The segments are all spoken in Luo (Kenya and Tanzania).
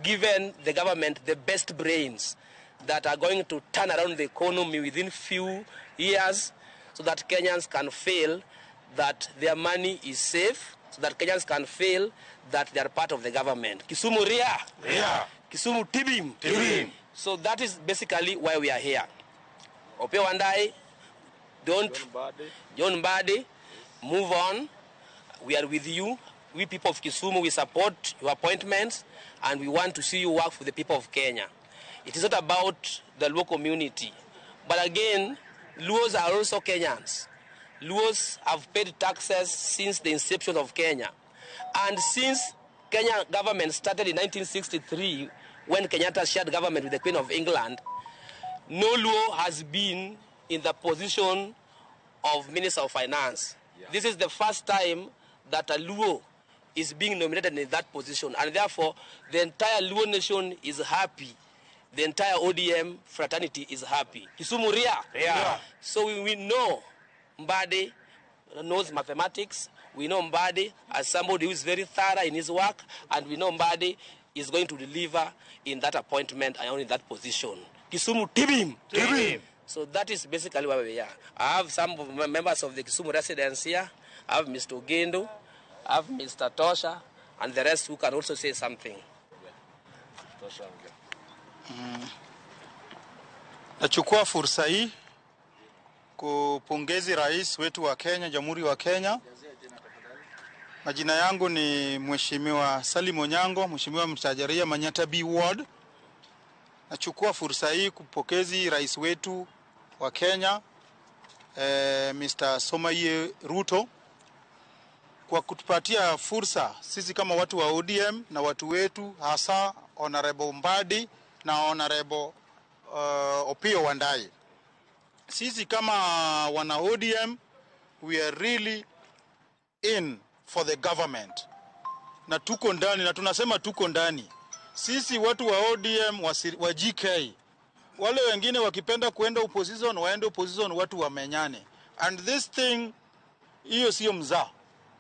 Given the government the best brains that are going to turn around the economy within few years so that Kenyans can feel that their money is safe, so that Kenyans can feel that they are part of the government. Kisumu Ria. Ria. Kisumu Tibim. Tibim. So that is basically why we are here. Opiyo Wandayi, don't, John Mbadi, move on. We are with you. We people of Kisumu, we support your appointments and we want to see you work for the people of Kenya. It is not about the Luo community. But again, Luos are also Kenyans. Luos have paid taxes since the inception of Kenya. And since Kenya government started in 1963, when Kenyatta shared government with the Queen of England, no Luo has been in the position of Minister of Finance. Yeah. This is the first time that a Luo is being nominated in that position. And therefore, the entire Luo nation is happy. The entire ODM fraternity is happy. Kisumu Ria. Yeah. So we know Mbadi knows mathematics. We know Mbadi as somebody who is very thorough in his work. And we know Mbadi is going to deliver in that appointment and in that position. Kisumu Tibim. Tibim. So that is basically where we are. I have some of my members of the Kisumu residents here. I have Mr. Ogendo. I have Mr. Tosha, and the rest who can also say something. Nachukua fursa hii kupongezi rais wetu wa Kenya, Jamhuri wa Kenya. Majina yangu ni Mheshimiwa Salim Onyango, Mheshimiwa Mtajaria Manyata B Ward. Nachukua fursa hii kupokezi rais wetu wa Kenya Mr. Somaye Ruto kwa kutupatia fursa sisi kama watu wa ODM na watu wetu hasa Honorable Mbadi na Honorable Opiyo Wandayi. Sisi kama wana ODM, we are really in for the government, na tuko ndani na tunasema tuko ndani. Sisi watu wa ODM wa GK, wale wengine wakipenda kuenda opposition waende opposition, watu wamenyane. And this thing, hiyo sio mzaa.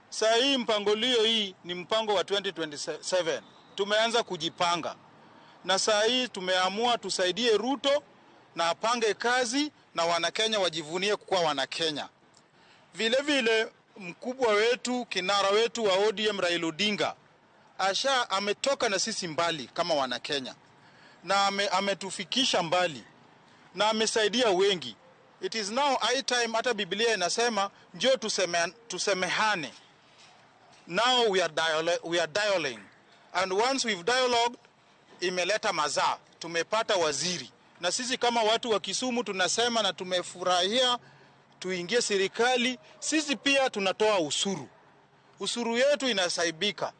Saa hii mpangilio hii ni mpango wa 2027. Tumeanza kujipanga na saa hii tumeamua tusaidie Ruto na apange kazi na Wanakenya wajivunie kuwa Wanakenya. Vile vile mkubwa wetu, kinara wetu wa ODM Raila Odinga asha ametoka na sisi mbali kama Wanakenya na ametufikisha mbali na amesaidia wengi. It is now high time, hata Biblia inasema njoo tusemehane. Now we are dialoguing, and once we've dialogued, imeleta mazaa, tumepata waziri. Na sisi kama watu wa Kisumu tunasema na tumefurahia tuingie serikali. Sisi pia tunatoa usuru, usuru yetu inasaibika,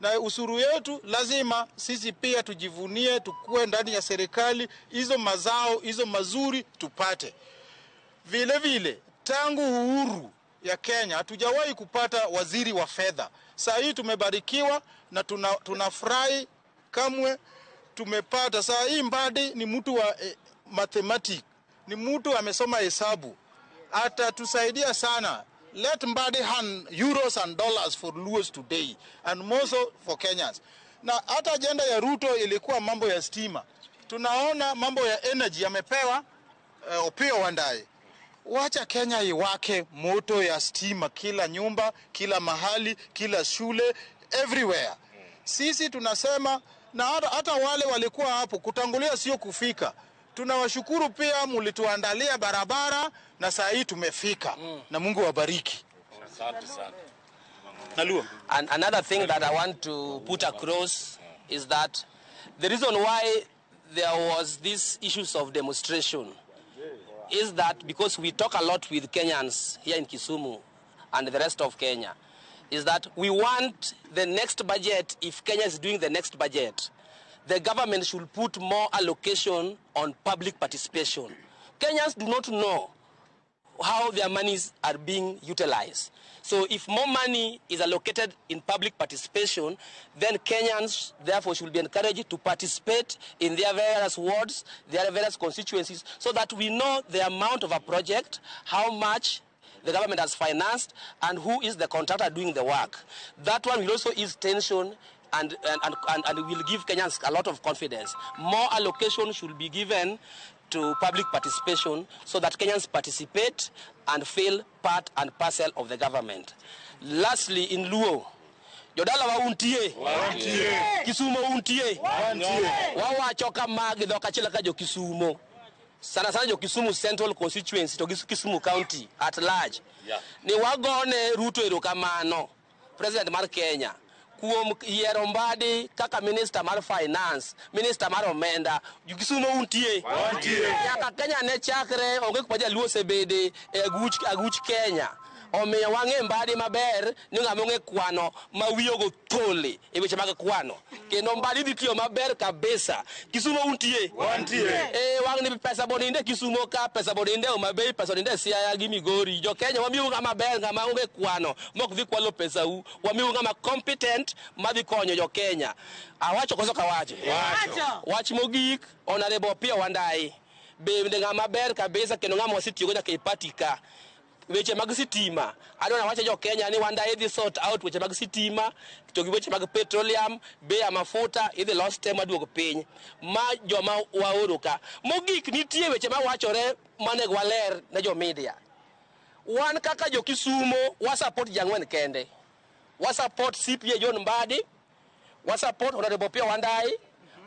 na usuru yetu lazima sisi pia tujivunie, tukue ndani ya serikali, hizo mazao hizo mazuri tupate. Vile vile tangu uhuru ya Kenya hatujawahi kupata waziri wa fedha. Saa hii tumebarikiwa na tunafurahi kamwe tumepata. Saa hii Mbadi ni mtu wa mathematics, ni mtu amesoma hesabu, atatusaidia sana. Let Mbadi hand euros and dollars for Luos today and more so for Kenyans. Na hata agenda ya Ruto ilikuwa mambo ya stima, tunaona mambo ya energy yamepewa Opiyo Wandayi. Wacha Kenya iwake moto ya stima kila nyumba, kila mahali, kila shule, everywhere. Sisi tunasema na hata wale walikuwa hapo kutangulia sio kufika. Tunawashukuru pia, mulituandalia barabara na saa hii tumefika. Na Mungu wabariki. Asante sana. Naluo. And another thing that I want to put across is that the reason why there was these issues of demonstration is that because we talk a lot with Kenyans here in Kisumu and the rest of Kenya, is that we want the next budget, if Kenya is doing the next budget, the government should put more allocation on public participation. Kenyans do not know how their monies are being utilized. So if more money is allocated in public participation, then Kenyans therefore should be encouraged to participate in their various wards, their various constituencies, so that we know the amount of a project, how much the government has financed, and who is the contractor doing the work. That one will also ease tension and will give Kenyans a lot of confidence. More allocation should be given to public participation so that Kenyans participate and feel part and parcel of the government. Lastly, in Luo, jodala wa untie, Kisumo untie, wawacho kama gi dhok achiel kaka jo Kisumo. Sana sana jo Kisumu Central Constituency to gi Kisumu County at large. Ni wagone Ruto erokamano, President mar Kenya, kuom yiero Mbadi kaka minister mar finance, minister mar omenda. Jo Kisumo untie. Nyaka Kenya ne chakre onge kuma jaluo osebede e aguch Kenya. Omiyo wang'e Mbadi maber ni ng'ama ong'e kwano ma wiye ogo thole e weche mag kwano. Kendo Mbadi dhi tiyo maber kabisa. Kisumo untie. E wang' ni pesa boninde Kisumo ka, pesa boninde Homa Bay, pesa boninde Siaya gi Migori. Jo Kenya wamiu ng'ama ber, ng'ama onge kwano, mok dhi kwalo pesa u. Wamiu ng'ama competent madhi konyo jo Kenya. Awacho koso kawacho? Wach mogik, Honorable Opiyo Wandayi. Bende ng'ama ber kabisa kendo ng'ama wasetiyogo nyaka e party ka. Weche mag sitima, adwa wacho jo Kenya ni Wandayi idhi sort out weche mag sitima to gi weche mag petroleum, bei ya mafuta idhi los te maduog piny ma joma waoro ka. Mogik nitie weche mawachore manego waler ne jo media. Wan kaka jo Kisumo wa support ji ang'wen kende. Wa support CPA John Mbadi, wa support Honorable Opiyo Wandayi,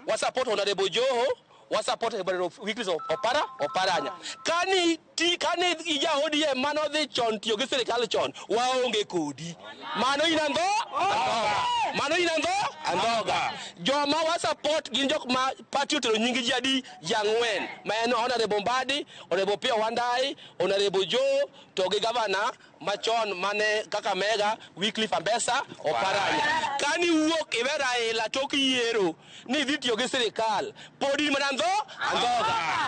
wa support Honorable Joho, wa support Honorable Wycliffe Oparanya. Kani ti kani ija ODM mano dhi chon tiyo gi sirikal chon, waonge kodi. Mano in andho? Mano in andho? Andhoga. Joma wa support gin jok ma party otero nying ji adi? Ji ang'wen. Ma en Honorable Mbadi, Honorable Opiyo Wandayi, Honorable Joho to gi gavana machon mane Kakamega Wycliffe Ambesa Oparanya. Kani wuok iwe Raila tok yiero ni idhi tiyo gi sirikal, pod in mana andhoga.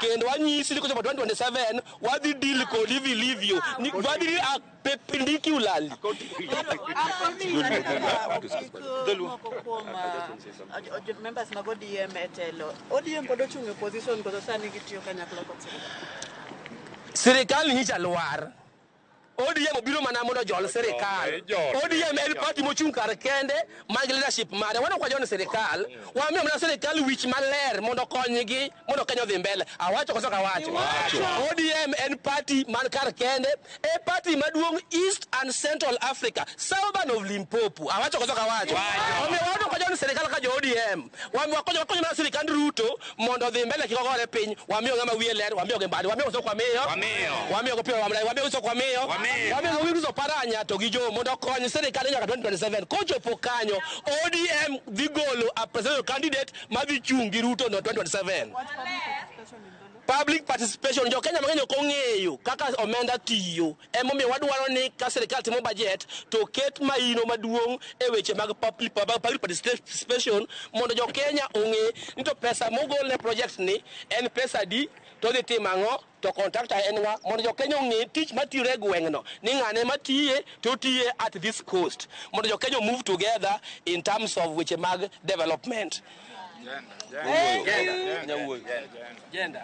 Kendo wanyisi ni kochopo 2027 wadhi deal kodi vilivyo. Wadhi deal perpendicularly. Moko kuom members mag ODM e telo. ODM pod ochung' e opposition koso sani gitiyo kanyakla kod sirikal? Sirikal nyicha lwar. ODM obiro mana mondo ojol sirikal. ODM en party mochung' kar kende man gi leadership mare. Wan ok wajon sirikal, wamiyo mana sirikal wich maler mondo okonygi mondo Kenya odhi mbele. Awacho koso ok awacho? ODM en party man kar kende, e party maduong' East and Central Africa, Southern of Limpopo. Awacho koso ok awacho? Omiyo wan ok wajon sirikal ka jo ODM. Wakonyo mana sirikand Ruto mondo odhi mbele kik ogore piny. Wamiyo ng'ama wiye ler, wamiyo gi Mbadi, wamiyo koso ok wamiyo? Wamiyo go Opiyo Wandayi, wamiyo koso ok wamiyo? Wamiyo Wycliffe Oparanya to gi Joho mondo okony sirikal nyaka 2027. Kochopo kanyo, ODM dhi golo a presidential candidate madhi chung' gi Ruto no 2027. Public participation, jo Kenya mang'eny ok ong'eyo kaka omenda tiyo. Emomiyo wadwaro ni ka sirikal timo budget to ket maino maduong' e weche mag public participation mondo jo Kenya ong'e ni to pesa mogol ne project ni en pesa adi, to dhi timo ang'o, to contractor en ng'a, mondo jo Kenya ong'e tich matiyore e gweng'no ni ng'ane matiye to tiye at this cost, mondo jo Kenya move together in terms of weche mag development. Gender. Gender.